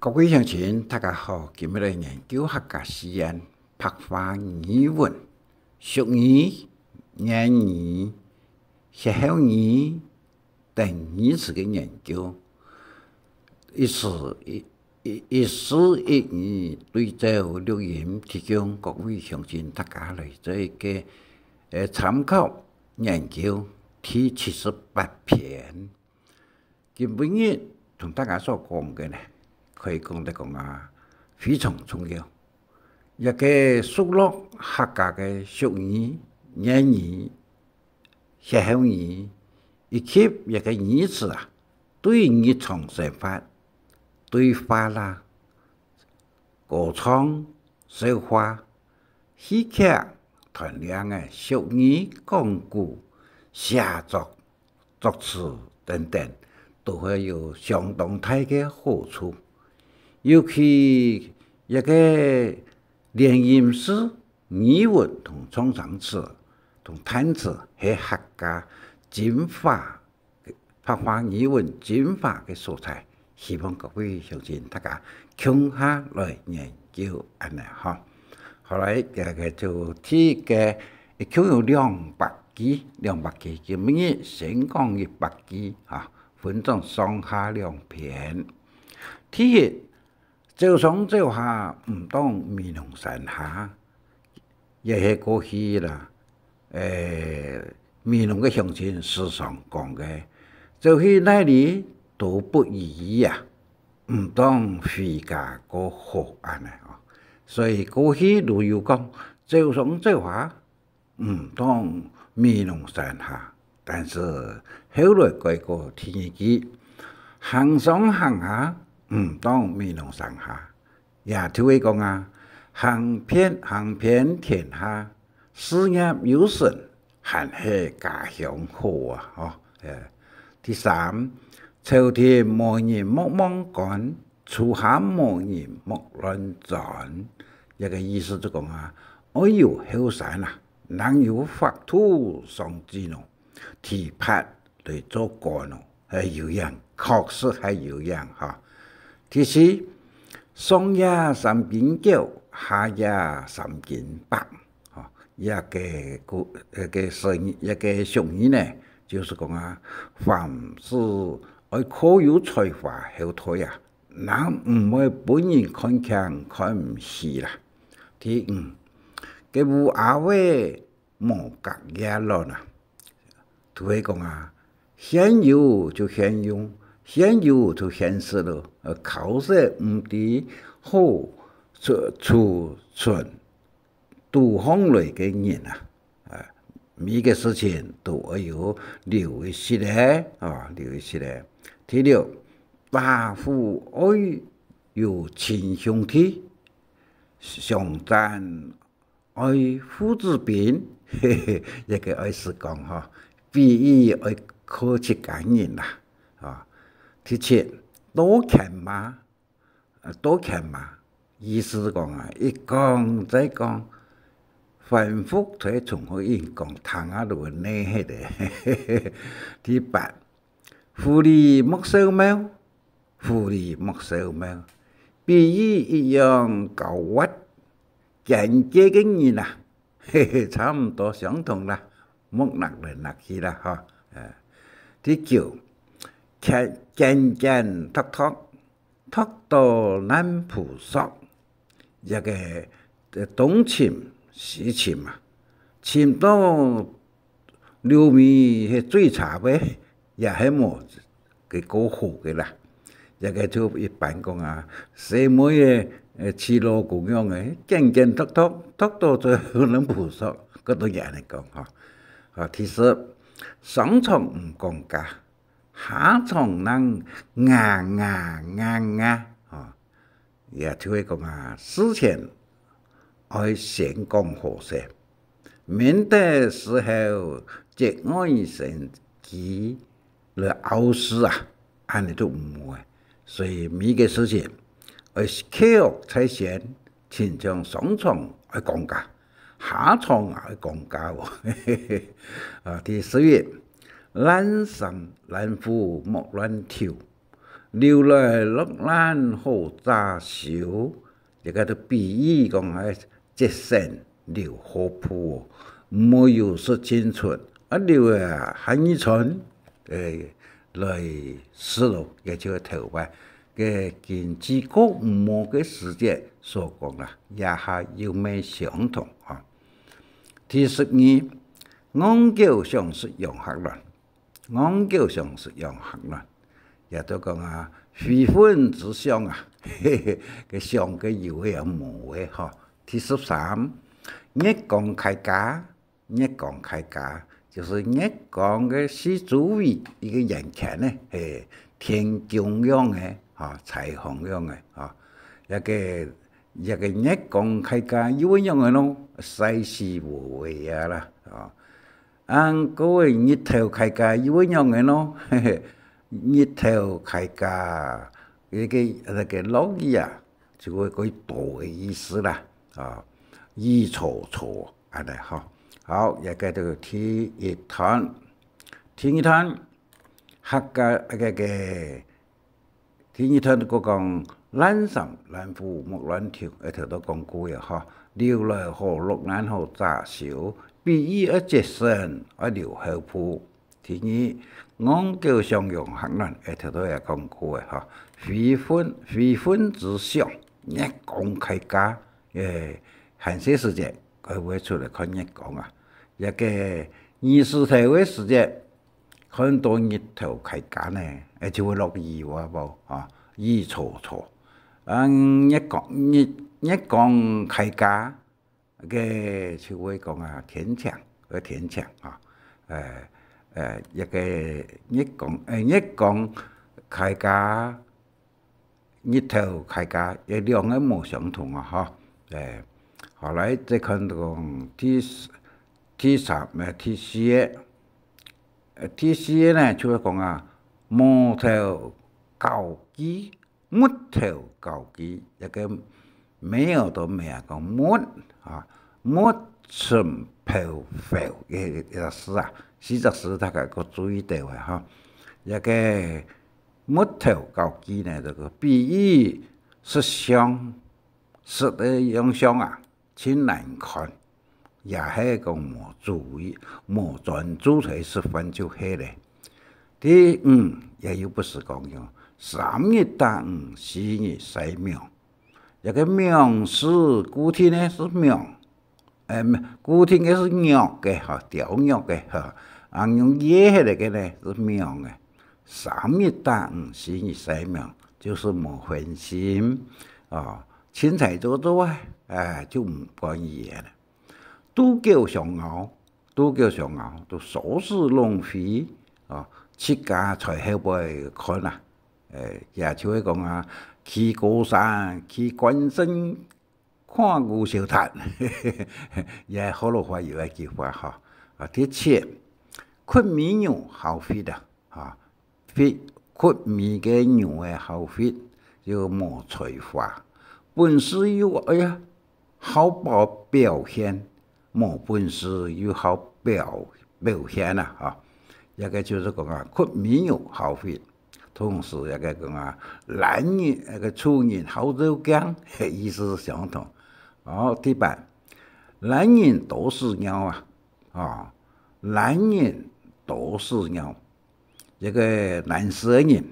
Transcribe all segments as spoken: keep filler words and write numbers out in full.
各位鄉親，大家好，今日來研究客家四縣白話語文、俗語、諺語、歇後語等語詞个研究。一字一，一，一字一語對照錄音，提供各位鄉親大家來做一個，呃，參考研究。第七十八篇。 今晡日同大家所講个呢，可以講得講啊，非常重要。這個熟絡客家个俗語、諺語、歇後語，以及這個語詞啊，對日常生活、對話啦、歌唱、笑話、戲劇、揣令仔、俗語、講古、寫作、作詞等等，都會有相當大个好處。尤其這個連音字、語文同象聲詞、同嘆詞，係客家精華 白話語文精華个所在，希望各位鄉親大家共下來研究恁呢吼。好，來，這個就第一個，一共有兩百句，兩百句，今晡日先講一百句啊，分做上下兩篇。第一， 朝上朝下，毋當美濃山下，也係過去啦，欸，美濃个鄉親時常講个，走去哪裡都不如意啊，毋當回家過好恁呢哦。所以過去都有講，朝上朝下， 毋當美濃山下，但是後來改過第二句，行上行下，毋當美濃山下。也就係講啊，行遍，行遍天下，事業有成，還係家鄉好啊，吼。呃，第三，朝廷無人莫忘官， 樹下無人莫亂鑽。這個意思就講啊，愛有後生啊，能有法度上進哦，提拔來做官哦，還有影，確實還有影哈。第四，上夜三斤繳，下夜三斤白。吼，這個古，這個成語，這個俗語呢，就是講啊，凡事愛靠有才華後代啊， 人毋會分人看輕看毋起啦。第五，該烏鴉仔無隔夜卵啊，就係講啊，現有就現用，現有就現食咯，呃，口舌毋知好儲，儲存 堵項來个人啊，啊，每個事情都愛有留一息仔，啊，留一息仔。第六，打虎愛有親兄弟，相戰愛父子兵，嘿嘿，這個意思講吼，比喻愛靠自家人啦，啊。第七，多牽嘛， 啊，多牽嘛，意思講啊，一講再講，反覆推重複硬講，聽啊都會膩忒个。第八，狐狸莫笑貓，狐狸莫笑貓，比喻一樣狡猾、奸計个人啊，嘿嘿，差毋多相同啦，莫搦來搦去啦，吼。呃，第九，奸，奸奸託託， 託到爛瓠杓，這個，呃，東尋西尋啊，尋到落尾係最差个，也係無結果好个啦。這個就一般講啊，細妹仔，呃，尋老公樣仔，揀揀擇擇，擇到最後爛瓠杓，該都也恁樣講吼。啊，第十，上床毋講價， 下床正牙牙牙牙，吼，也就係講啊，事前愛先講好勢，免得事後節外生枝來拗事啊，恁樣就毋好啊。所以每個事情愛契約在先， 親像上床愛講價，下床也愛講價哦。啊，第十一，爛衫爛褲莫亂丟，留來落難好詐收。這个就比喻講，哎，節省留好步哦，毋好有失青春，啊，留啊，還一春，誒，來食咯，也就頭擺个經濟較毋好个時節所講啦，這下又乜相同啊。第十二，戇狗想食羊核卵。戇狗想食羊核卵，也就講啊，非分之想啊，嘿嘿，个想个有个也無个吼。第十三，月光開價，月光開價，就是月光个四周圍一个圓圈呢，嘿，天弓樣个，吼，彩虹樣个，吼，一个，一个月光開價又會樣个咯，曬死無位啊啦，吼。 啊，各位日頭開價又會仰仔咯？日頭開價，該个，該个落雨啊，就會過多个意思啦。啊，雨搓搓，恁呢吼。好，這个就第一段。第二段，客家，該个， 第二段个講，爛衫爛褲莫亂丟，這頭都講過个吼，留來好落難好詐收，比喻愛節省，愛留後步。第二，戇狗想羊核卵，這頭都也講過个吼，非分，非分之想，月光開價，誒，閒時節，佢會出來看月光啊。這个日時頭个時節， 看到日頭開價呢，誒，就會落雨哇無？啊，雨搓搓。啊，月光，日，月光開價，該就會講啊，天晴，个天晴啊。誒，誒，一个月光，誒，月光開價， 日頭開價，這兩个無相同啊，吼。誒，好，來，再看到講第四，第三，誒，第四个，呃，第四个呢，就係講啊，木頭交機，木頭交機，這个沒有都沒啊，講木啊，木成泡泡，个，个字啊，四隻字大家較注意到个吼。這个 木頭交機呢，這个比喻食相，食个樣相啊，盡難看，也係講無注意、無專注在食飯就係咧。第五，也有不時講用，三日打魚，四日曬網。這个網係固定个，係網， 誒，固定个係約个吼，條約个吼，啊，用約起來个呢，係網个。三日打魚，四日曬網，就係無分心，哦，凊彩做做啊，誒，就毋管佢个啦。鬥狗想咬，鬥狗想咬，就所費弄費，哦，自家在後背看啊，誒，也就係講啊，企高山，企關山， 看牛相踢，也係學老話有一句話吼。啊，第七，屈尾牛好窟啊，吼，窟，屈尾个牛仔好窟，就無才華。本事又，哎呀，好表，表現，無本事又好表，表現啊，吼。這个就係講啊，屈尾牛好窟。 同時也个講啊，懶人，該个粗人好照鏡，意思係相同。哦，第八，懶人多屎尿啊，哦，懶人多屎尿，一个懶尸个人，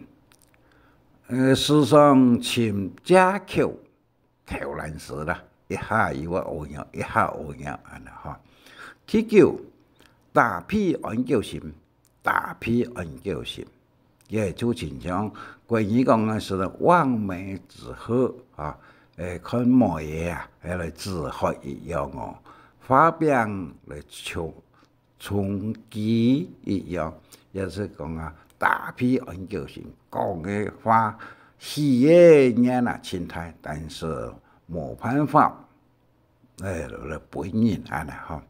呃，時常尋藉口 偷懶尸啦，一下又愛屙尿，一下屙尿，恁呢吼。第九，打屁安狗心，打屁安狗心，也就親像國語講个係望梅止渴啊，誒，看梅仔啊，愛來止渴一樣哦，畫餅來充 充飢一樣，也係講啊，打屁安狗心，講个話，許个願啊，盡大，但係無辦法，誒，來分人恁呢吼，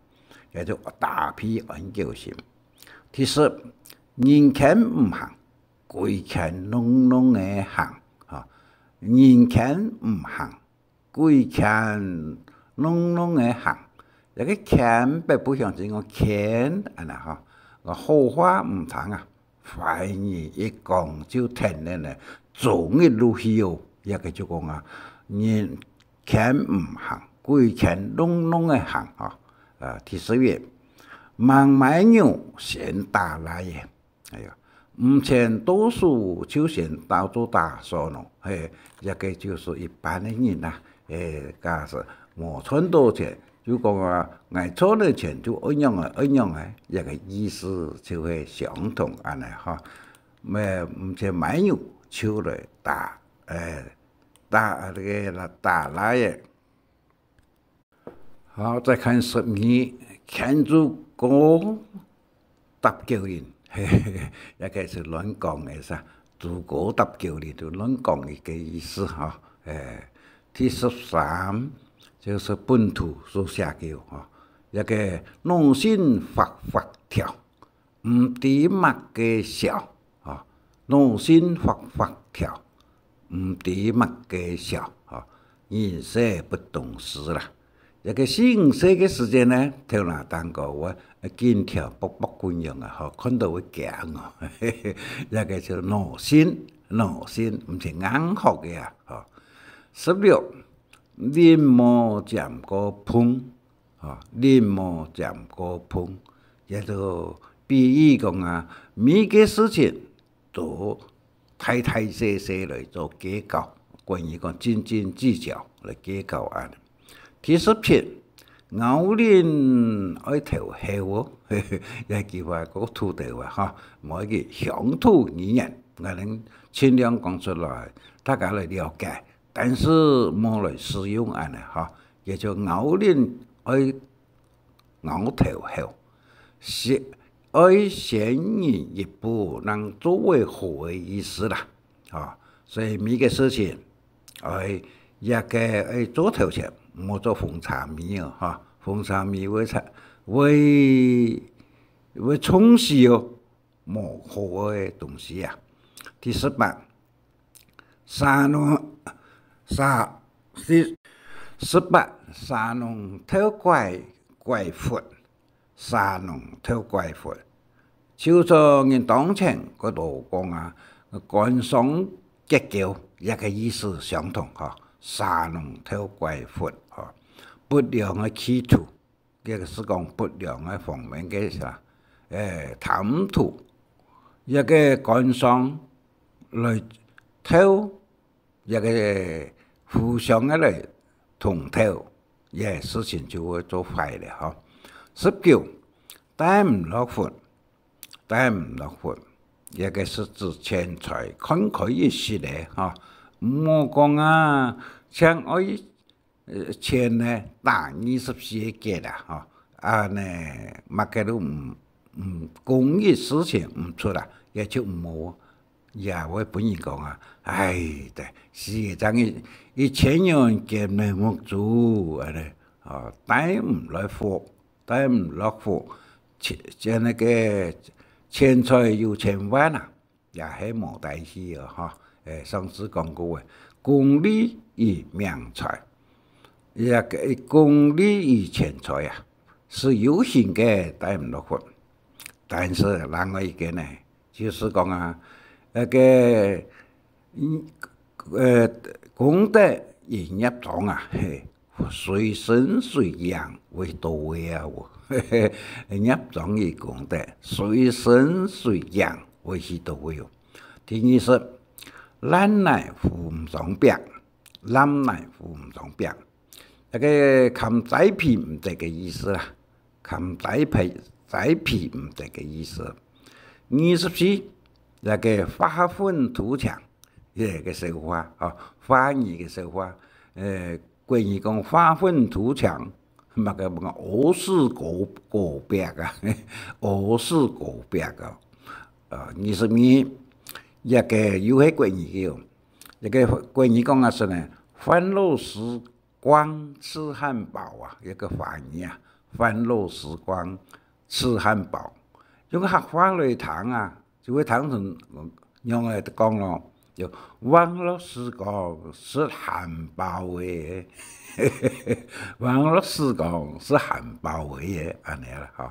也就打屁安狗心。第十，人牽毋行，鬼牽弄弄仔行，吼，人牽毋行， 鬼牽弄弄仔行，這个牽北部鄉親講牽，恁呢吼，講好話毋聽啊，壞人一講就聽咧呢，逐日路去哦，這个就講啊，人牽毋行，鬼牽弄弄个行吼。啊，第十一，吂買肉先打獵仔。哎呀，毋曾到手就先到做打算咯，嘿，這个就係一般个人啊，嘿，假使無賺到錢，就講啊，𠊎賺个錢就愛仰仔愛仰仔，這个意思就係相同恁仔吼。 毋曾買肉就來打，欸，打，該个打獵仔。好，再看十二，牽豬哥搭狗膦，嘿嘿嘿，這个係亂講个嗄，豬哥搭狗膦就亂講个意思吼。欸，第十三，就係本土所寫个吼，這个腦筋發發跳。 毋知麼个笑，吼，腦筋發發跳，毋知麼个笑，吼，人生不懂事啦。這个細細个時節呢，頭那頂高會緊跳噗噗滾樣啊，吼，看到會驚哦。這个就腦筋，腦筋，毋係硬殼个啊，吼。十六，人無尖過碰， 吼，人無尖過碰，也就比喻講啊，每个事情都大大細細來做計較，關於講斤斤計較來計較恁。第十七，咬人愛偷睺哦，這句話較土豆啊，吼，無一个鄉土語言，𠊎等盡量講出來，大家來了解。 但是無來使用恁呢吼，也就咬人愛咬偷睺，係愛先人一步，正做會好个意思啦，吼。所以每个事情，愛這个愛做頭前，毋好做紅茶米哦，吼，紅茶米會產會會沖死哦。 無好个東西啊。第十八，蛇弄蛇第十八，蛇弄頭怪怪佛，蛇弄頭怪佛。就像人當前个都講啊，官商結交，這个意思相同吼，蛇弄頭怪佛吼，不良个企圖。 這个係講不良个方面个啥，欸，貪圖，這个官商來鬥，這个互相个來通鬥，這事情就會做壞了吼。十九，帶毋落窟，帶毋落窟，這个係指錢財看開一息仔吼，毋好講啊，像愛 呃，錢呢，打二十四个結啊，吼，啊呢，麼个都毋，毋，公益事情毋出啊，也就毋好，也會分人講啊，唉，對，死个正一，一千元結咩目珠，恁呢，哦，帶毋落窟，帶毋落窟，錢，像該个錢財有千萬啊， 也係無帶去哦，吼。欸，上次講過个，功利與命財，這个功利與錢財啊，係有形个帶毋落窟。但是另外一个呢，就係講啊，該个，嗯，呃，功德與業障啊，嘿， 隨身隨影會到位啊，哦。業障與功德，隨身隨影會去到位哦。第二十，爛泥扶毋上壁，爛泥扶毋上壁。該个堪栽培毋得个意思啦，堪栽培，栽培毋得个意思。二十四，該个化糞土牆，這个笑話，哦，華語个笑話，呃， 國語講化糞土牆，麼个講屙屎過，過壁啊，屙屎過壁啊。呃，二十二，這个又係國語个哦。這个國語講啊，係呢，飯落屎摃赤漢堡啊，這个華語啊，飯落屎摃赤漢堡。用客話來聽啊， 就會聽成仰仔講咯，就飯落屎摃食漢堡仔，飯落屎摃食漢堡仔，恁呢啦，吼。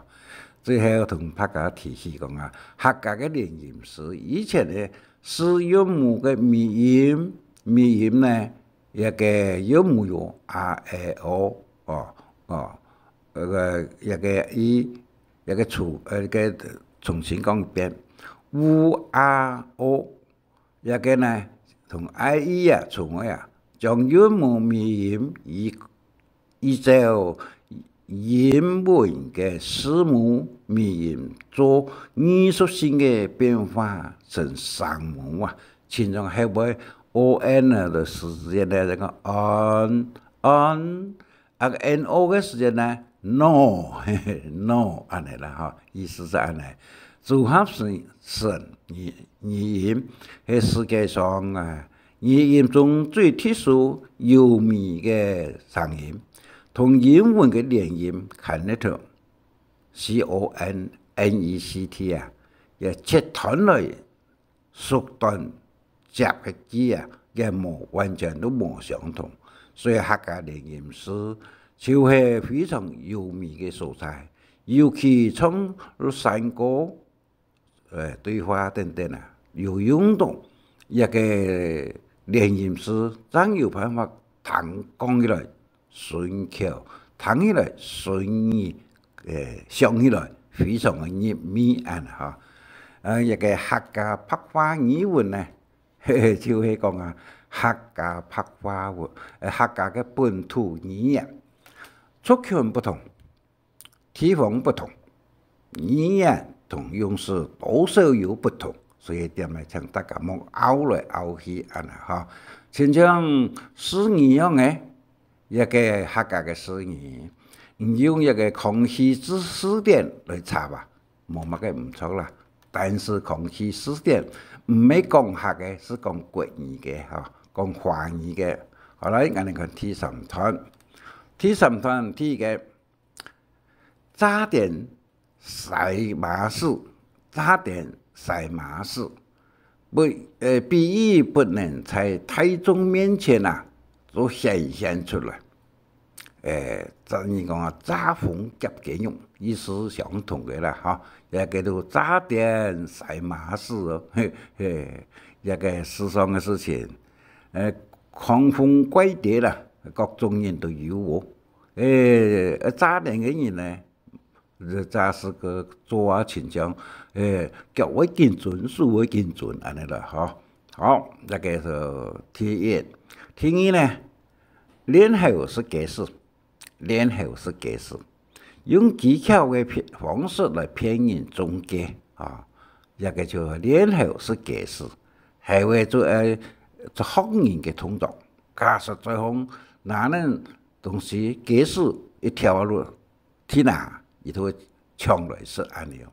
最後同大家提示講啊，客家个連音詞以前呢，四韻母个尾音，尾音呢，這个韻母有a、e、o，哦，哦，這个，這个一，這个重，呃，這个重新講一遍，u、a、o，這个呢，同i、e啊，重个啊，將韻母尾音以 依照英文个字母尾音做藝術性个變化成聲母啊。親像後尾O N个時節呢，這个on，on，啊，N O个時節呢，no，嘿嘿，no，恁呢啦，吼，意思係恁呢。組合成，成語，語音，係世界上啊，語音中最特殊優美个聲音。 同英文个連音connect，C O N N E C T啊，也切斷來縮短接个字啊，也無完全都無相同。所以客家連音字就係非常優美个所在，尤其唱山歌 呃，對話等等啊，有用到這个連音字，正有辦法聽講起來順口，聽起來順耳，呃，想起來非常个入味恁呢哈。呃，這个客家白話語文呢，嘿嘿，就係講啊，客家白話文，呃，客家个本土語言，族群不同， 地方不同，語言同用詞多少有不同，所以點仔請大家莫拗來拗去恁呢哈。親像四縣樣个，這个客家个四縣，你用這个康熙字字典來查吧，無麼个毋著啦。但是康熙字典毋係講客个，係講國語个哈，講華語个。好來，𠊎等看第三段。第三段第一个， 炸點司馬氏，炸點司馬氏，不，呃，比喻不能在大眾面前啊，就顯現出來。呃，正經講啊，炸紅夾雞肉，意思相同个啦，哈。也叫做炸點司馬氏哦，嘿，嘿，這个世上个事情，呃，狂風怪跌啦，各種人都有哦。呃，炸點个人呢， 這隻係个做啊，親像，誒，腳會緊顫，手會緊顫，恁呢啦，吼。好，這个係第一。第二呢，練喉係雞屎，練喉係雞屎，用技巧个騙，方式來騙人中計，啊，這个就係練喉係雞屎，還會做，誒，做學人个動作。假使對方拿等東西，雞屎一條路， 天啊，佢都會搶來食恁呢哦。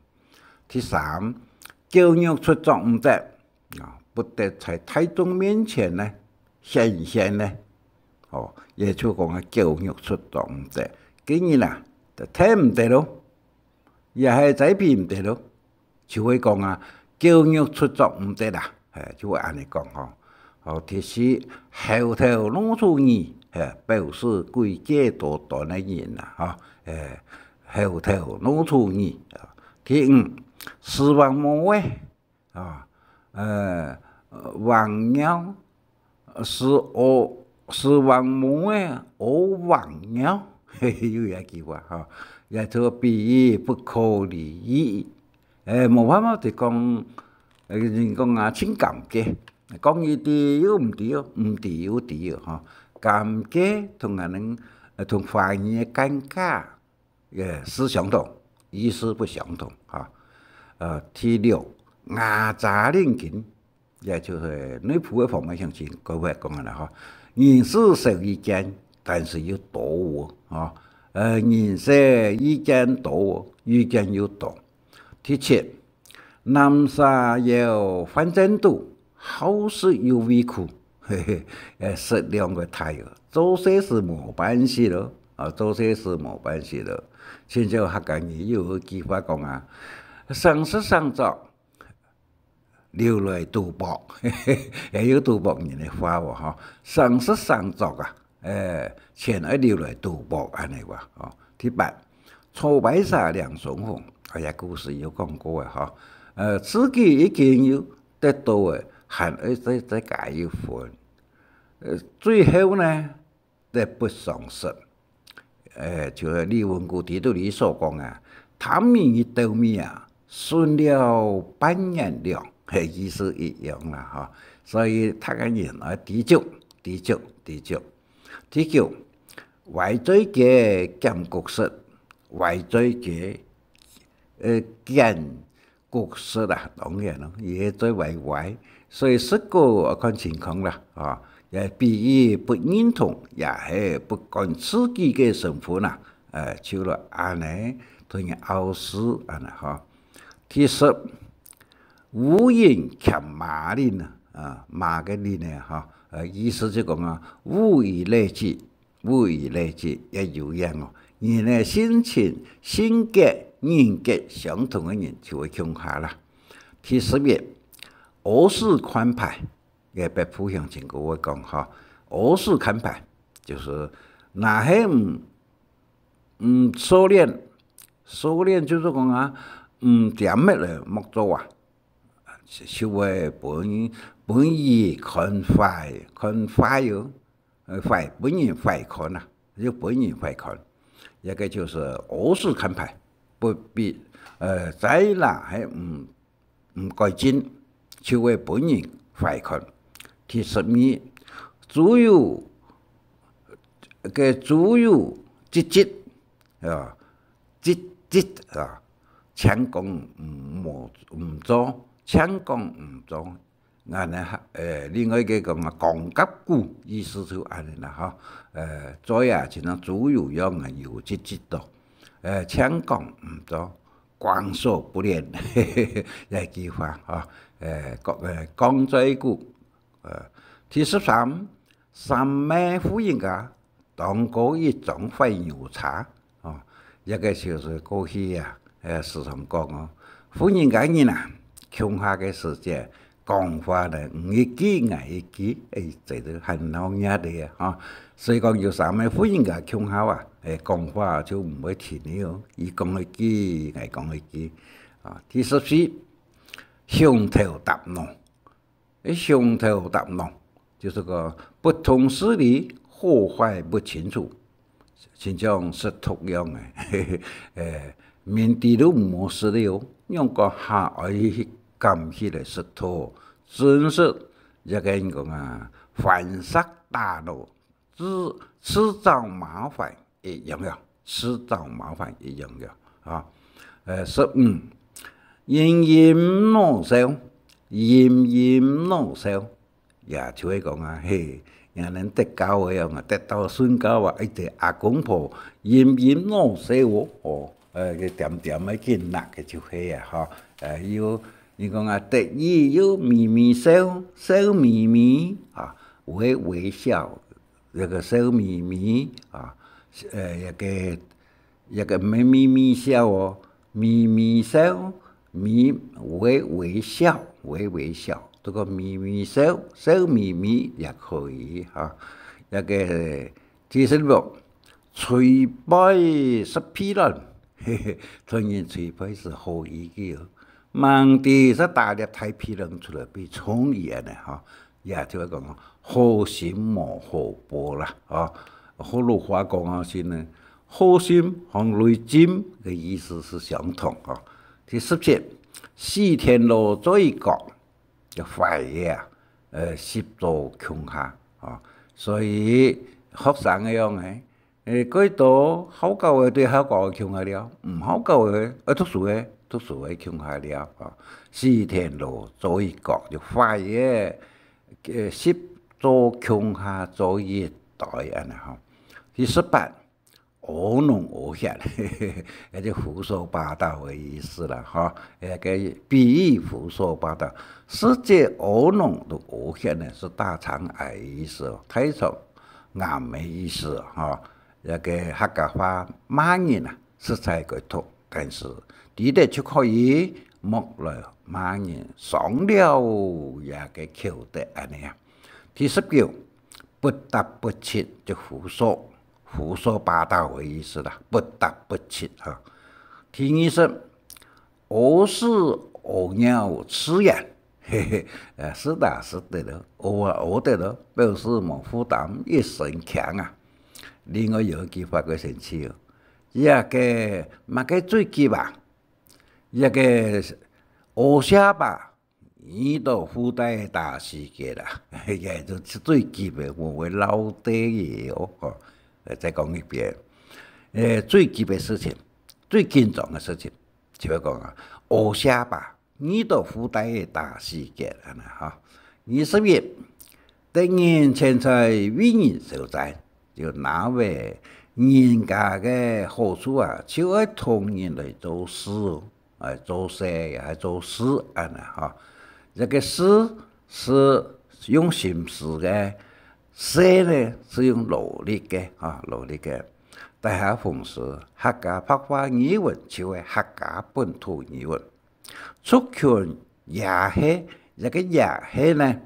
第三，狗肉出作毋得，啊，不得在大眾面前呢，顯現呢。哦，也就講啊，狗肉出作毋得。今日啊，就聽毋得咯，也係栽培毋得咯。 就會講啊，狗肉出作毋得啦，嘿，就會恁呢講吼。好，第四，猴頭老鼠耳，嘿，表示詭計多端个人啊，吼，嘿，猴頭老鼠耳。第五，屎橫毛仔，啊，呃，橫尿，屎屙，屎橫毛仔屙橫尿，嘿，有這句話吼，也就比喻不可理喻。 誒，無辦法就講，誒，人講啊，盡尷尬，講一知又毋知哦，毋知又知哦，吼。尷尬同𠊎等，呃，同華語个尷尬，也係相同，意思不相同，哈。呃，第六，牙佇領巾，也就係內埔个方面鄉親，各位講个啦，吼。人細少意見，但是又多哦，吼。呃，人少意見多哦，意見又多。 第七，南蛇腰飯正肚，好食又畏苦。嘿嘿，誒，食量个大哦，做事係無辦事咯，啊，做事係無辦事咯。親像客家語有一句話講啊，省食省著，留來賭博。嘿嘿，也有賭博人个話哦，吼，省食省著啊， 誒，錢愛留來賭博恁呢哇，吼。第八，草排蛇領春風，哎呀，故事有講過个吼。呃，自己已經有得到个，還愛再，再加一分。呃，最後呢，得不償失。呃，就係李文谷底肚裡所講啊，貪米一斗米啊，損了半年糧，係意思一樣啦，吼。所以讀个人愛知足，知足，知足。第九，壞嘴雞揀穀食，壞嘴雞，呃，揀穀食啊，當然咯，佢係嘴歪歪，所以食果愛看情況啦，啊，也比喻不認同，也係不甘自己个身份啊，呃，就來恁呢同人拗事恁呢吼。第十，烏蠅鉗馬膦啊，啊，馬个膦呢，吼，呃，意思就講啊，物以類聚，物以類聚，也有影哦。人个性情、性格、人格相同个人就會共下啦。第十一，屙屎看牌，个北部鄉親个會講吼，屙屎看牌，就係若係毋，毋收斂，收斂就係講啊，毋點乜了，莫做啊，就會分，分佢看壞，看壞哦。 呃，壞，分人壞看啊，就分人壞看。這个就係屙屎看牌，不必，呃，再啦，還毋，毋改進，就會分人壞看。第十二，豬油，个豬油積積，啊，積積啊，淨講毋，無，毋做，淨講毋做， 恁呢哈，呃，另外一个講啊，講甲痀，意思就恁呢啦，吼。呃，嘴啊，親像豬油樣啊，油積積到。呃，淨講毋做，光說不練，這句話，吼。呃，講，呃，講嘴痀。呃，第十三，三妹婦人家 當過一張壞牛叉，哦，這个就係過去啊，呃，時常講哦，婦人家人啊，共下个時節，講話呢，你一句𠊎一句，誒，這都還鬧熱个啊，吼。所以講有三个婦人家共下啊，誒，講話就毋會停个哦，佢講一句，𠊎講一句，啊。第十四，熊頭踏腦， 誒，熊頭踏腦，就係講不通事理，好壞不清楚，親像食毒樣誒。誒，明知都毋好食了，仰个還愛去敢去來食忒？真係這个人講啊，飯糝打撈，製，製造麻煩一樣樣，製造麻煩一樣樣啊。呃，十五，陰陰腦笑，陰陰腦笑，也就係講啊，嘿，人人得教个樣啊，得到信教啊，一个阿公婆陰陰腦笑哦，哦，呃，佢恬恬个去拿个就係啊，吼，呃，又，你講啊，得意又微微笑，笑微微啊，微微笑， 這个笑微微啊，呃，這个，這个毋係微微笑哦，微微笑，微，微微笑，微微笑，這个微微笑，笑微微也可以哈。這个第十六，捶背食屁卵，嘿嘿，同人捶背係好意思哦。 吂知係打粒大屁卵出來分蟲蟻恁呢吼，也就係講好心無好報啦，吼。學老話講啊，係呢，好心同雷震个意思係相同吼。第十七，死田螺做一角，就壞个啊，呃，翕做共下吼。所以學生个樣呢， 誒，過多好教个對好教个共下尞，毋好教个，愛讀書个，讀書个共下尞，吼。死田螺做一角，就壞个，呃，翕做共下做一堆恁呢吼。第十八，屙膿屙血，也就胡說八道个意思啦，吼。該个比喻胡說八道，實際屙膿同屙血呢，係大腸癌个意思哦，大腸癌个意思哦，吼。 這个客家話罵人啊，實在个毒，但是知得就可以，莫來罵人，傷了這个口德恁呢啊。第十九，不答不七就胡說，胡說八道个意思啦，不答不七哈。第二十，屙屎屙尿自然，嘿嘿，呃，食啊食得咯，屙啊屙得咯，表示無負擔，一身輕啊。另外有一句話較生趣哦，這个麼个最急啊？這个屙瀉吧，你都褲帶打死結啦，也就最急个，無會落地个哦。吼，呃，再講一遍，呃，最急个事情，最緊張个事情，就係講啊，屙瀉吧， 你都褲帶打死結恁呢吼。二十一，得人錢財為人消災，就拿為人家个好處啊，就愛同人來做事哦，哎，做事也係做事恁呢吼。這个事係用心思个，事呢係用勞力个，吼，勞力个。大家同時，客家白話語文就係客家本土語文。 族群爺係，這个爺係呢，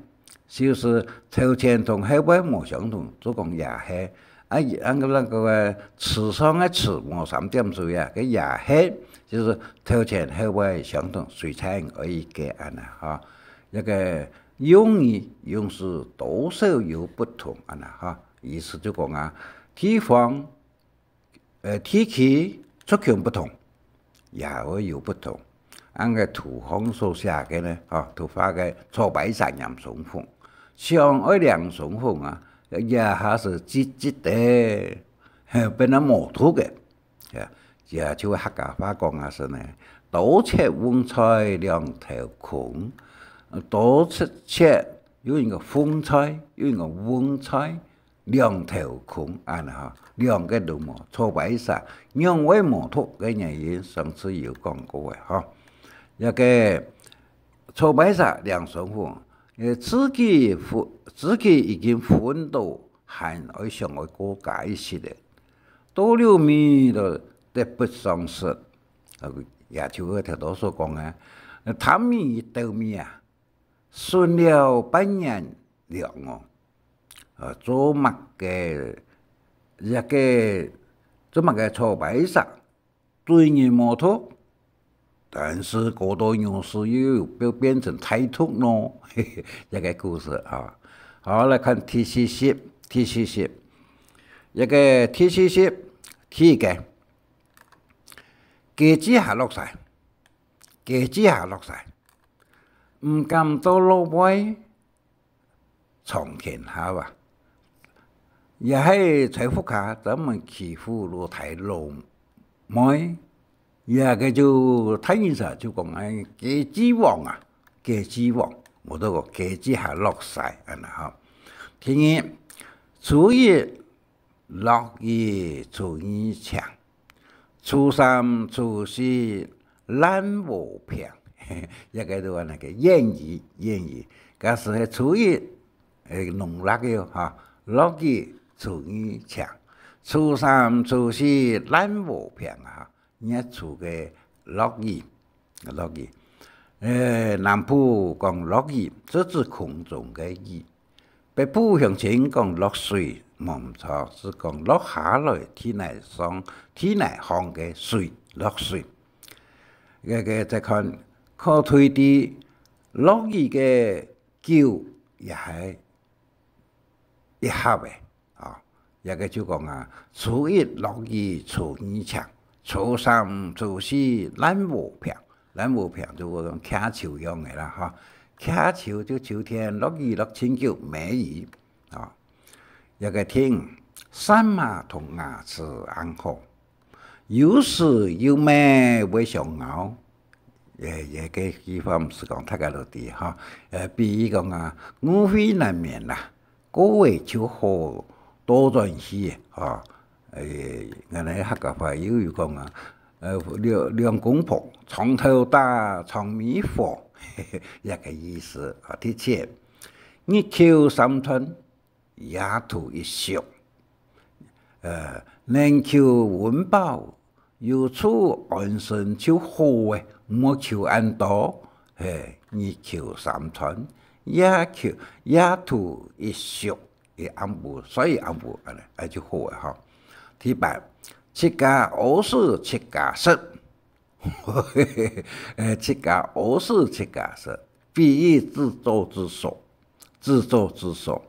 就係頭前同後尾無相同，就講爺係。啊，恁个恁个个池上个池無三點水啊，个爺係，就係頭前後尾相同，水彩可以个恁呢吼。這个用語用詞多少有不同恁呢吼，意思就講啊，地方 呃，地區族群不同，也會有不同。恁个圖項所寫个呢，吼，圖畫个草排蛇拈松風，想愛拈松風啊，這下係直直个，嘿，變到無毒个，呀，這就客家話講啊，係呢，多切蕹菜兩頭空，多切，切有一個蕹菜，有一個蕹菜， 兩頭空恁呢吼，兩个都無，草排蛇仰會無毒个原因，上次有講過个吼。這个草排蛇拈松風，呃，自己分，自己已經分到，還愛想愛過加一息个，到了尾都得不償失。啊，也就係頭頭所講个，貪米鬥米啊， 存了半年糧哦。呃，做麼个，這个，做麼个草排蛇，對人無毒，但係過多日時又變，變成大毒咯。這个故事啊。好，來看第四十，第四十。這个第四十，第一个，雞子下落屎，雞子下落屎，毋敢到老妹 床前下啊。也係在屋下專門欺負老弟老妹，也个就大人儕就講，哎，雞子王啊，雞子王，無得講雞子下落屎，恁呢吼。第二，初一 落雨初二晴，初三初四爛禾坪。這个就恁呢个諺語，諺語。假使係初一，誒，農曆个哈，落雨初二晴，初三初四爛禾坪啊， 月初个落雨，落雨。呃，南部講落雨，就指空中个雨。北部鄉親講落水，無毋著，係講落下來地泥上，地泥項个水，落水。這个再看，可推知落雨个久也係一合个。 啊，這个就講啊，初一落雨初二晴，初三初四爛禾坪，爛禾坪就講徛秋樣个啦，哈，徛秋就秋天落雨落盡久，梅雨，啊，這个聽，舌嫲同牙齒恁好， 有時有乜會相拗。誒，這个地方毋使講，大家都知哈。呃，比喻講啊，誤會難免啦，過會就好，倒轉去，哈。誒，𠊎等客家話又有講啊，呃，兩，兩公婆，床頭打，床尾和，這个意思啊。第七，日求三餐， 夜圖一宿。呃，能求溫飽，有處安身就好誒，莫求恁多。嘿，日求三餐，夜求，夜圖一宿，一暗晡，睡一暗晡，恁呢，恁就好誒吼。第八，自家屙屎自家食。 呃，自家屙屎自家食。比喻自作自受，自作自受。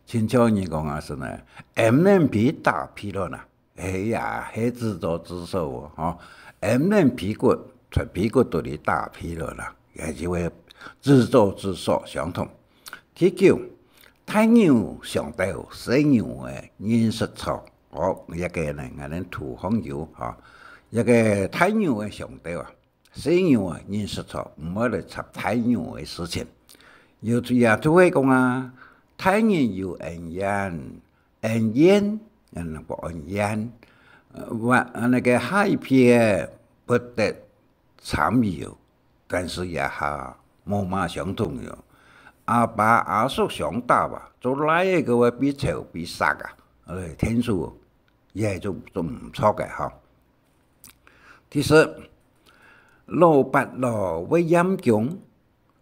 親像人講啊，係呢，M N P打屁了啦，哎呀，係自作自受哦，吼，M N P骨，出屁股肚裡打屁了啦，也就會自作自受相同。第九，大牛上吊，細牛仔認食草。哦，這个呢，𠊎等土方有哈，這个大牛仔上吊啊，細牛仔認食草，毋好來插大牛仔个事情。有也就會講啊，大人有恩怨，恩怨，嗯，不恩怨，呃，萬，呃，那个下一撇不得參與，但是這下無麼相同了。阿爸阿叔相打吧，做倈仔个會被抽被殺啊，哎，天數也就，就毋著个哈。第十，老伯老會厭窮，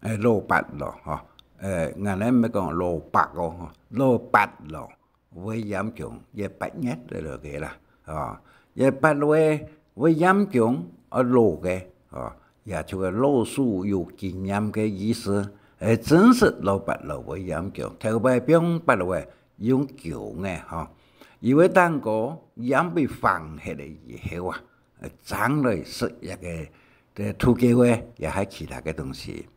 哎，老伯老哈，哎，𠊎等毋係講老伯哦，吼，老伯老會厭窮，也八月來了个啦，啊，也八月會厭窮，啊，老个，啊，也就係老樹有經驗个意思。哎，真實老伯老會厭窮，頭擺放八月用窮个哈，因為蛋糕厭被放忒了以後啊， 呃，正來食這个，這土狗仔，也係其他个東西。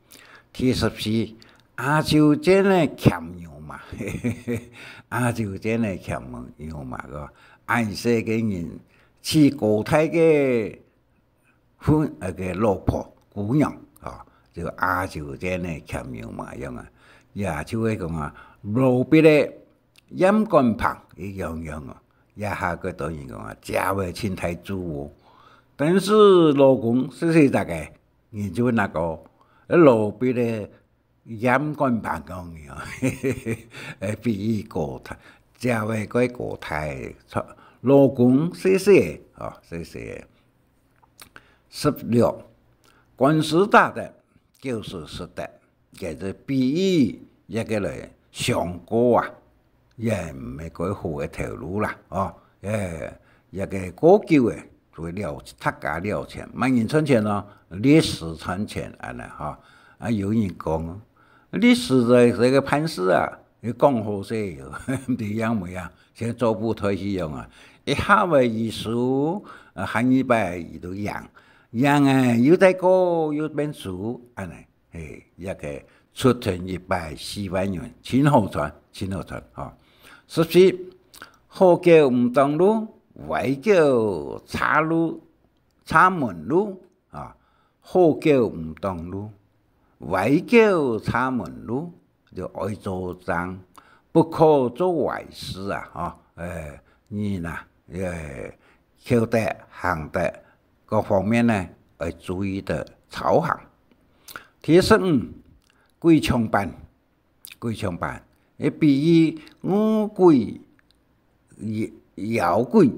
第十四，阿舅正个牽牛嫲，阿舅正个牽牛嫲个，恁細个人，娶高大个婦，那个老婆姑娘，哦，就阿舅正个牽牛嫲樣啊，也就係講啊，老伯个 厭乾棚一樣樣哦。這下个多人講啊，姐仔盡大主哦。但是老公細細隻个，人就會那個，老伯个厭乾棚講哦，哎，比喻高大，姐仔个高大，老公細細个，哦，細細个。十六，官司打得，狗屎食得。 這个比喻，這个來相告啊，也毋係蓋好个頭路啦，哦，哎，這个告久个，就會了，大家了錢，麼人賺錢呢？律師賺錢，恁呢哈。啊，有人講，律師在這个辦事啊，你講好勢喲，毋知影無影，像做布袋戲樣啊，一下仔一輸，啊，下二擺佢就贏，贏啊，又再告又變輸，恁呢。 嘿，這个出庭一擺四萬銀，盡好賺，盡好賺，吼。十四，好狗毋擋路，歪狗插路，插門路，啊，好狗毋擋路，歪狗插門路，就愛做正，不可做壞事啊，吼。哎，人啊，哎，口德、行德， 各方面呢，愛注意个操行。第十五，鬼搶班，鬼搶班，誒，比喻餓鬼、枵，枵鬼，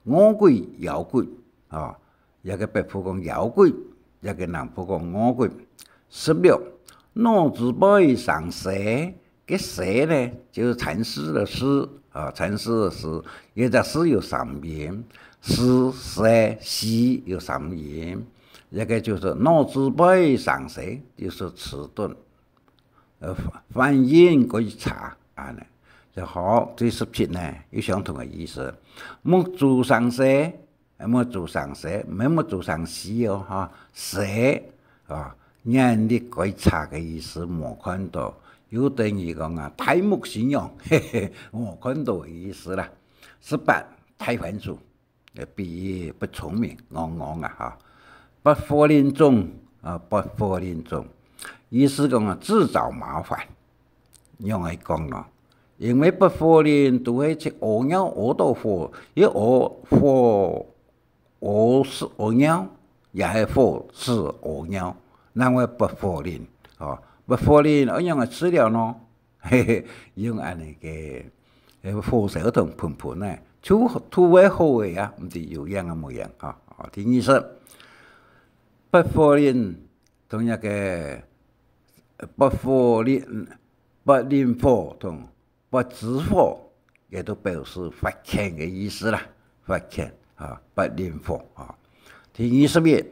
餓鬼、枵鬼，哦，這个北部講枵鬼，這个南部講餓鬼。十六，腦子背生虱， 該虱呢，就係蠶絲个絲，啊，蠶絲个絲，這隻絲有三音，絲、虱、絲有三音，這个就係腦子背生虱，就係遲鈍，呃，反，反應較差，恁呢。就好，第十七呢，有相同个意思。目珠生虱， 目珠生虱，毋係目珠生絲哦，吼，虱，哦，眼力較差个意思，無看到。又等於講啊，大目新娘，嘿嘿，無看到个意思啦。十八，大番薯，呃，比喻不聰明，戇戇啊，哈。發火靈種，啊，發火靈種，意思講啊，自找麻煩。 仰會講咯？因為發火靈都係去屙尿屙到火，一屙火，屙屎屙尿，也係火屎屙尿，正會發火靈。哦，發火靈愛仰般治療呢？嘿嘿，用恁呢个，呃，火燒同盆盆呢，就，就會好个啊，毋知有影啊無影啊。哦，第二十，發火靈 同這个發火靈，發靈火同發子火，也都表示發譴个意思啦，發譴啊，發靈火啊。第二十一，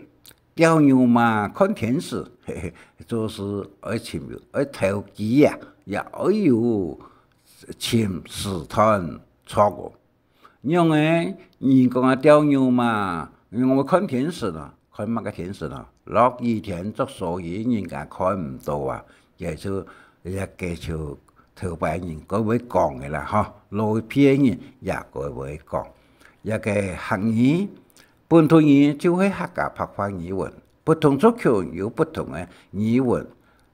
釣牛嫲看天時，嘿嘿，做事愛尋有，愛投機啊，也愛有尋時段錯誤。仰仔，你講啊，釣牛嫲，𠊎會看天時咯，看麼个天時咯？落雨天、落蓑雨，人家看毋到啊，也就也个就頭擺人該會講个啦，吼，老一輩人也該會講。這个客語，本土語就係客家白話語文，不同族群有不同个語文。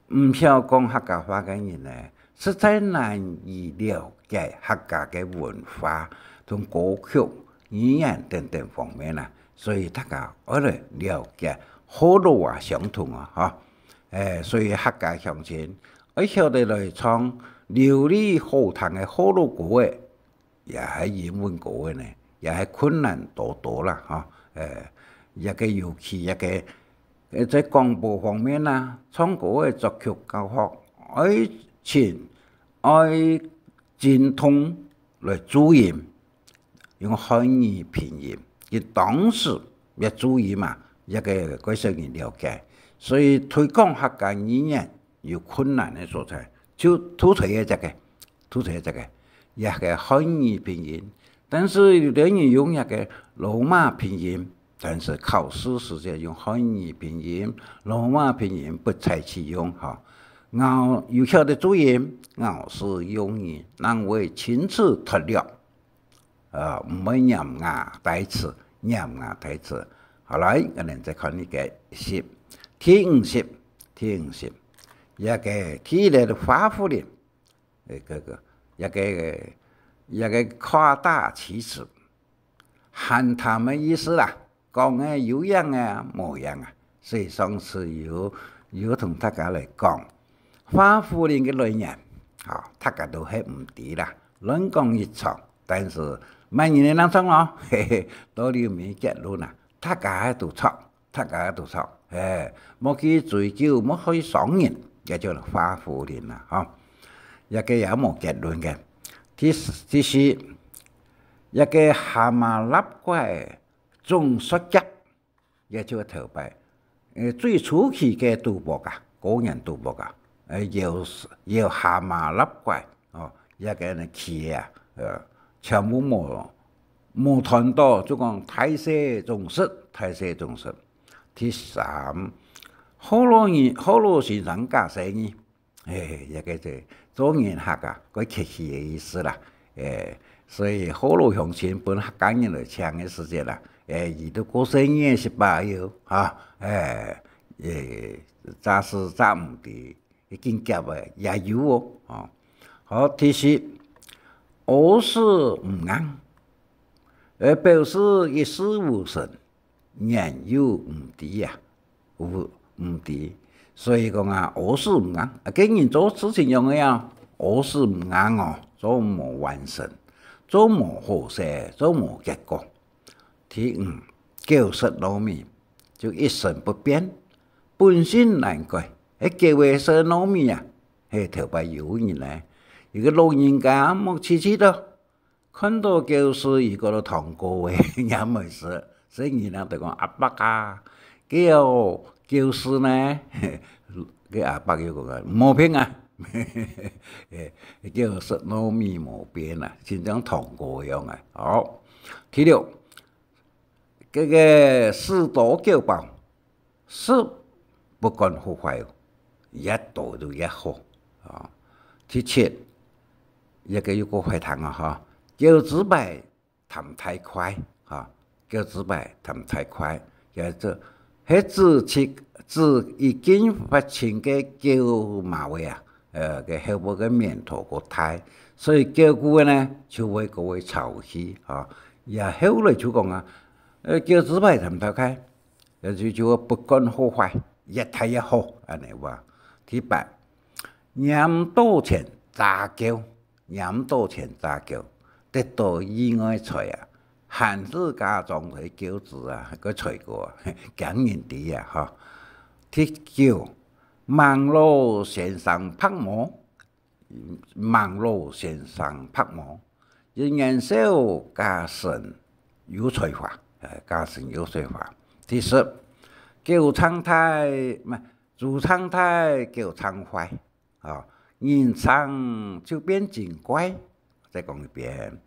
毋曉講客家話个人呢，實在難以了解客家个文化同歌曲、語言等等方面啊。所以大家愛來了解，學老啊相同啊，吼。誒，所以客家鄉親愛曉得來唱流利好聽个學老歌仔， 也係英文歌仔呢，也係困難多多啦，吼。誒，這个尤其這个，誒，在廣播方面啊，唱歌仔作曲教學，愛請，愛精通來注音，用漢語拼音。佢當時也注意嘛，這个該少人了解，所以推廣客家語言 有困難个所在，就突出一隻个，突出一隻个，這个漢語拼音。但是有兜人用這个羅馬拼音，但是考試時節用漢語拼音，羅馬拼音不採取用，吼。咬，有曉得注音，咬字用語，人會親自脱落。 啊，毋會黏牙帶齒，黏牙帶齒。好來，𠊎等再看一个十，第五十，第五十，這个第一个花虎林，誒，這个，這个，這个誇大其詞，閒談个意思啦，講个有影啊，無影啊。所以上次有，有同大家來講，花虎林个來源，吼，大家都係毋知啦，亂講一場。 但是麼人个人唱咯，嘿嘿，到了尾結論啊，大家都著，大家都著，嘿，莫去追究，莫去傷人，這就花虎林啦，吼。這个也無結論个。第四，第四，這个蛤蟆蛤怪總說結， 也就係頭擺，呃，最初期个賭博啊，個人賭博啊，呃，有，有蛤蟆蛤怪，哦，這个呢，企業啊，呃，全部無，無賺到，就講大細總失，大細總失。第三，學老人，學老先生假細義， 嘿，這个就做人客啊，較客氣个意思啦。誒，所以學老鄉親分客家人來請个時節啦，誒，佢都過生日个時吧，有，哈，誒，誒，詐死詐毋知，已經夾个也有哦，哦。好，第四，屙屎毋硬，誒，表示一事無成， 言有毋知啊，有毋知。所以講啊，屙屎毋硬，啊，跟人做事情樣个啊，屙屎毋硬哦，做無完成，做無好勢，做無結果。第五，狗食糯米，就一成不變，本性難改。係狗仔食糯米啊，係頭擺有人呢，一个老人家目痴痴个， 看到狗屎，佢覺得當過个，也毋會食。所以人人就講：「阿伯啊，狗，狗屎呢？」該阿伯又講：「無變啊，狗食糯米無變啊，親像當過樣啊。」好，第六，這个屎多狗飽， 屎不管好壞哦，越多就越好啊。第七，這个又過壞聽啊哈，狗之排貪大塊哈，狗之排貪大塊，也就係指，指已經發情个狗嫲仔啊，呃，个後背个面頭過大，所以狗牯仔呢就會過會吵氣啊。也後來就講啊，呃，狗之排貪大塊， 也就，就不管好壞，越大越好，恁呢哇。第八，拈著錢詐狗，拈著錢詐狗，得到意外財啊，閒時假裝在狗子啊，个財哥啊，驚人知啊，哈。第九，吂老先生白毛， 吂老先生白毛，因年少加成有才華，呃，加成有才華。第十，狗撐大，毋係，豬撐大，狗撐壞，哦，人撐就變精怪。再講一遍，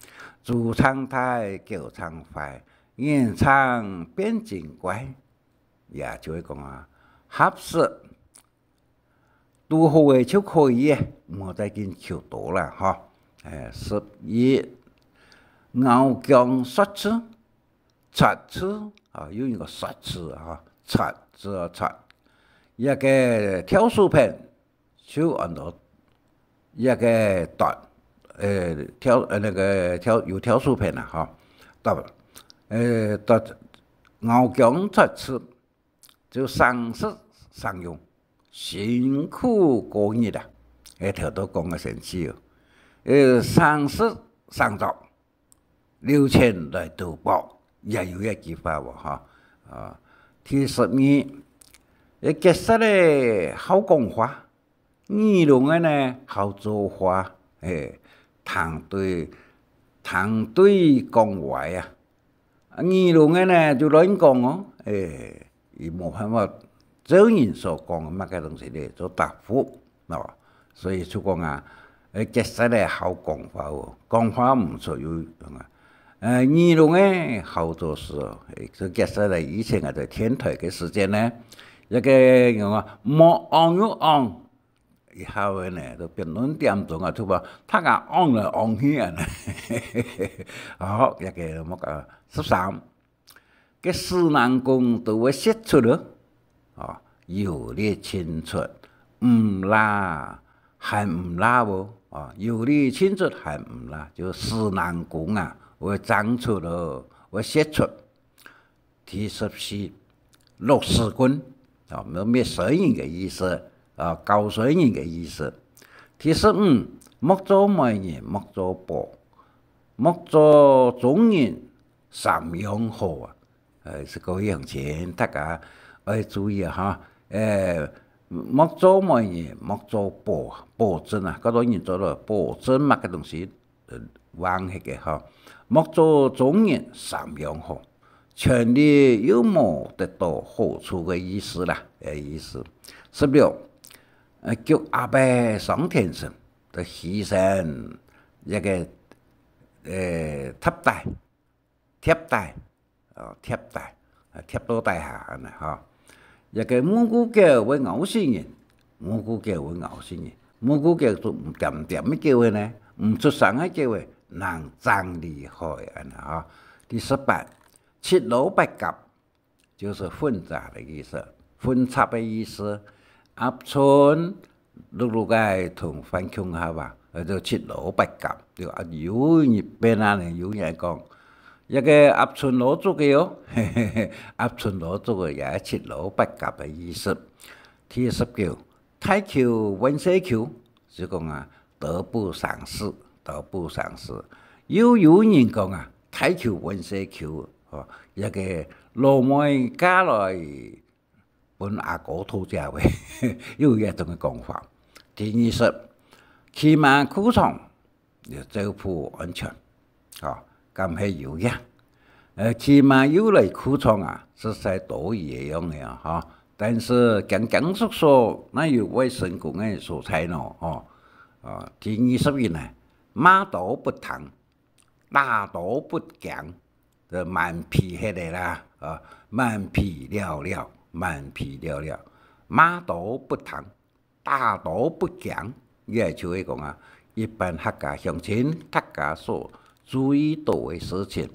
豬撐大，狗撐壞，人撐變精怪。也就係講啊，合適 堵好个就可以个，毋好再緊求多啦，吼。欸，十一，咬薑啜醋，啜醋，啊，有一個啜醋，吼，啜，啜啊，啜。一個挑手片，就安到一個段，呃，挑，呃，那個挑，有挑手片啊，吼，段，呃，段，咬薑啜醋， 就省食省用，辛苦過日啊。欸，頭都講个生趣哦。欸，省食省著，留錢來賭博，也有一句話哦，哈。啊，第十二，欸，結舌个好講話， 耳聾个呢，好做話，嘿，聽對，聽對講話啊。啊，耳聾个呢，就亂講哦，欸，佢無辦法照人所講个麼个東西咧，做答覆，喏。所以就講啊，欸，結舌个好講話哦，講話毋出有用啊。呃，耳聾个好做事哦，欸，就結舌个。以前啊，在電台个時間呢，一個人啊，莫戇又戇， 一下仔呢，都變兩點鐘啊，就把大家戇來戇去啊。好，這個目啊，十三，該屎朏公都會洩出了，哦，有力盡出，毋罅，還毋罅哦，哦，有力盡出還毋罅，就屎朏公啊，會漳出了，會洩出。 第十四，落屎棍，啊，滅，滅衰人个意思，啊，搞衰人个意思。第十五，莫做媒人，莫做保，莫做中人，三樣好啊。呃，這個鄉親，大家愛注意啊，哈。呃，莫做媒人，莫做保，保證啊，較多人做到保證麼个東西， 呃，橫忒个吼。莫做中人三樣好，權力又無得到好處个意思啦，个意思。十六，呃，逐鴨仔上天身，就犧牲一個，呃，貼帶，貼帶， 哦，貼帶，啊，貼到帶下恁呢吼。一個牯牯狗會咬死人，牯牯狗會咬死人，牯牯狗就毋恬恬个狗仔呢，毋出聲个狗仔，人正厲害恁呢吼。第十八，七摎八合，就是混雜个意思，混雜个意思。鴨春 祿祿仔同番共下啊，呃，就七摎八合，對吧？啊，有一遍啊呢，有人講，這個鴨春老祝个哦，嘿嘿嘿，鴨春老祝个也係七摎八合个意思。第十九，大坵換細坵，就講啊，得不償失，得不償失。又有人講啊，大坵換細坵，哦，這個老妹嫁來 分阿哥討食个，又有這種个講法。第二十，騎馬跍床，也照顧安全，哦，敢係有影。呃，騎馬又來跍床啊，實在多餘个樣个啊，吼。但是驚驚縮縮，哪有會成功个所在呢？吼。啊，第二十一呢，罵都不聽， 打都不驚，就蠻皮忒个啦，啊，蠻皮了了，蠻皮了了，罵都不聽，打都不驚，也就係講啊，一般客家鄉親大家所注意到个事情。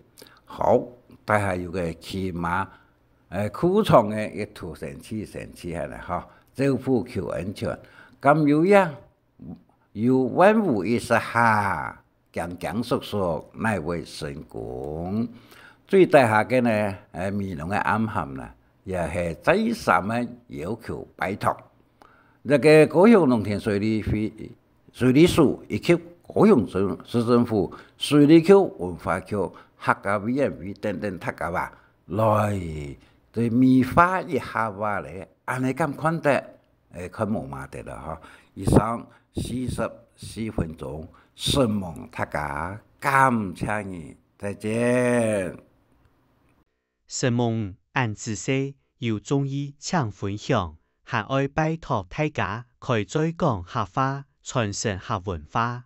好，大家有個騎馬，呃，跍床个一途生趣生趣下來吼，照顧求安全，敢有影？ 有萬無一失下，驚驚縮縮，哪會成功？最底下个呢，呃，美濃个暗含啦，也係再三个要求拜託。這個高雄農田水利會、水利署以及高雄市、市政府水利局、文化局、客家委員會等等大家啊，來對美化一下啊咧，恁呢敢看得？ 欸，看無嘛得了吼。以上四十四分鐘，承蒙大家，感謝你，再見。承蒙恁仔細，有中意請分享，還愛拜託大家開嘴講客話，傳承客文化。